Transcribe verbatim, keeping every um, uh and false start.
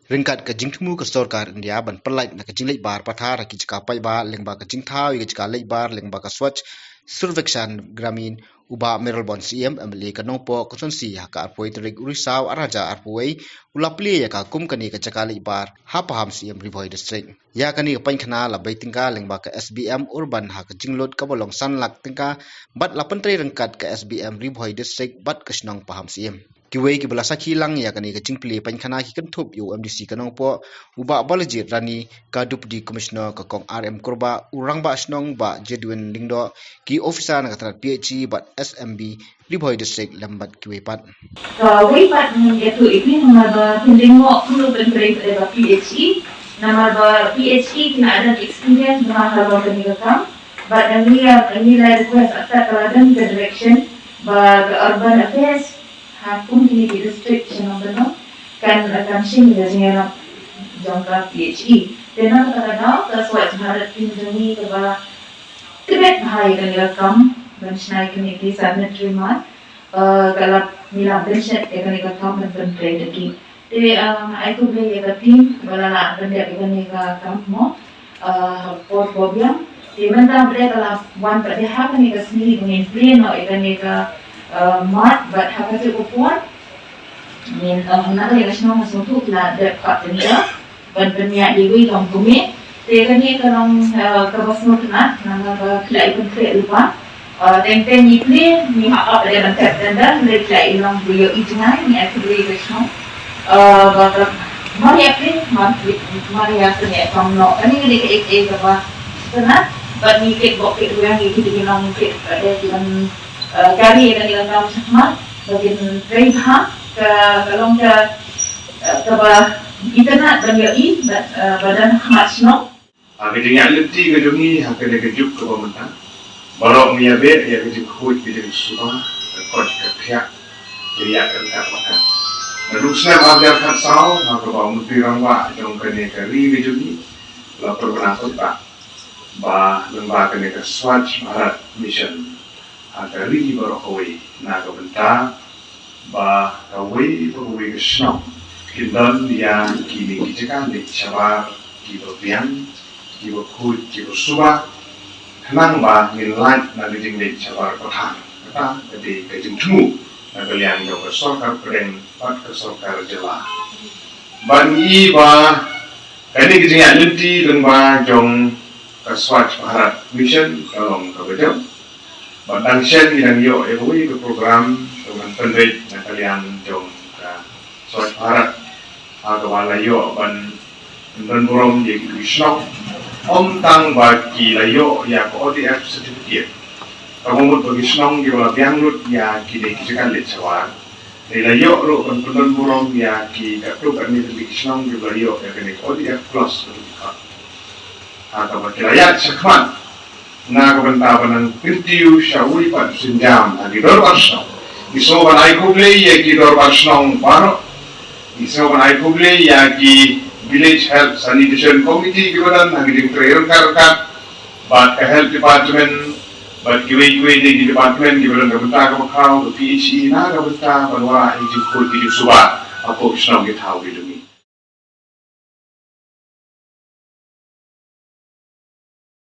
Ryngkat ka jingthmu ka sorkar India ban pyllait na ka jingleit bar pathar ha ki jaka paidbah lyngba ka jingthaw ïa ka jaka leit bar lyngba ka Swachh Survekshan Gramin, u Bah Mayralborn Syiem, M L A ka Nongpoh Constituency, ha ka arphew tarik u Risaw arhajar arphew, u la plie ïa ka kum kane ka jaka leit bar ha Pahamsyiem, Ri Bhoi District. Ïa kane ka painkhana la bei tyngka lyngba ka S B M Urban ha ka jinglut kaba long san lak tyngka, bad la pyntrei ryngkat ka S B M Ri Bhoi District bad ka shnong Pahamsyiem. Kiwei kiba la sakhi lang ïa kane ka jingplie painkhana ki kynthup ïa u M D C ka Nongpoh, u Bah Balajied Rani, ka Deputy Commissioner ka Kong R M Kurbah, u Rangbah Shnong Bah Jedwin Lyngdoh, ki officer na ka tnat P H E bad S M B Ri Bhoi District lem bad kiwei pat. Kawei pat ngan ïathuh ïa phi namar ba phin lyngngoh kumno pyntrei pat ïa ka P H E, namar ba P H E ki la don experience bha ha kane ka kam. Bad ngi ïa, ngi la request, ata ka la don ka direction ba ka Urban Affairs ha kum kine ki district sha nong, kan, kan shim ïa ka jingïarap jong ka P H E. Te na kata ka daw ka Swachh Bharat Team jong ngi kaba tbit bha ïa kane ka kam ban shna ïa kine ki sanitary mart, eh, ka la, ngi la pynshet ïa kane ka kam ban pyntrei da ki. Te, eh, ai khublei ïa ka team ba la lah ban dep ïa kane ka kam mo, eh, por ba biang. Te mynta ba dei ka la wan pat de ha kane ka sngi ba ngin plie noh ïa kane ka, eh, mart, bad ha kata ka por ngin, eh, na ka liang ka shnong ka sngewthuh ki la dep pat tender ban pynïaid ïa iwei i longkmie. Te kane ka long, eh, kaba sngewtynnat namar ba ki la ïa pynkhreh lypa. Eh, teng teng ngi plie, ngi hap ap ïa ban tep tender, hynrei ki la ïa long ba ïohi jngai, ngi ai khublei ïa ka shnong. Eh, ba ka mar ïa plie, mar plie, mar ïa pynïaid tong noh. Kane ka dei kaei kaei kaba sngewtynnat, bad ngi kit bok kit rwiang ïa ki, ki long kit, eh, ki long, eh, kari ïa kane ka kam shakhmat ba kin trei bha, ka, ka long ka, eh, kaba itynnat ban ïohi, bad, eh, ba don ha khmat shnong. Ha ka jingïaid lynti ka jong ngi ha kane ka juk kaba mynta, baroh ngi ïa beh ïa ka jingkhuid ka jingsuba, ka koit ka khiah, ka ïaid ryngkat bad ka. Naduh snem ar hajar khatsaw, ha kaba u Myntri Rangbah jong kane ka ri ka jong ngi u la pynbna paidbah ba lyngba kane ka Swachh Bharat Mission ha ka ri baroh kawei, na ka bynta ba kawei pa kawei ka shnong kin don ïa kine ki jaka leit shabar kiba biang, kiba khuid, kiba suba, khnang ba ngin lait na ka jingleit shabar pathar. Kata ka dei ka jingthmu na ka liang jong ka sorkar pdeng bad ka sorkar jylla. Bad ngi i ba kane ka jingïaid lynti lyngba jong ka Swachh Bharat Mission ka long kaba jop. Bad dang shen ngi dang ïoh ïa kawei ka program ka ban pynbeit na ka liang jong ka Swachh Bharat, ha kaba la ïoh ban pynburom ïa ki shnong. Ym tang ba ki la ïoh ïa ka O D F certificate, kaba mut ba ki shnong kiba la biang lut ïa kine ki jaka leit shabar, ngi la ïoh ruh ban pynburom ïa ki katto katne tylli ki shnong kiba la ïoh ïa kane ka O D F plus certificate. Ha kaba ki la ïaid shakhmat na ka bynta ban nang kyntiew sha uwei pat u sienjam ha ki dorbar shnong. Ngi sngewbha ban ai khublei ïa ki dorbar shnong baroh. Ngi sngewbha ban ai khublei ïa ki Village Health Sanitation Committee kiba don ha ki jingtrei ryngkat ryngkat bad ka Health Department bad kiwei kiwei de ki department kiba don ka bynta kaba khraw, ka P H E, na ka bynta ban wanrah ïa ki jingkhuid ki jingsuba hapoh ki shnong ki thaw ki jong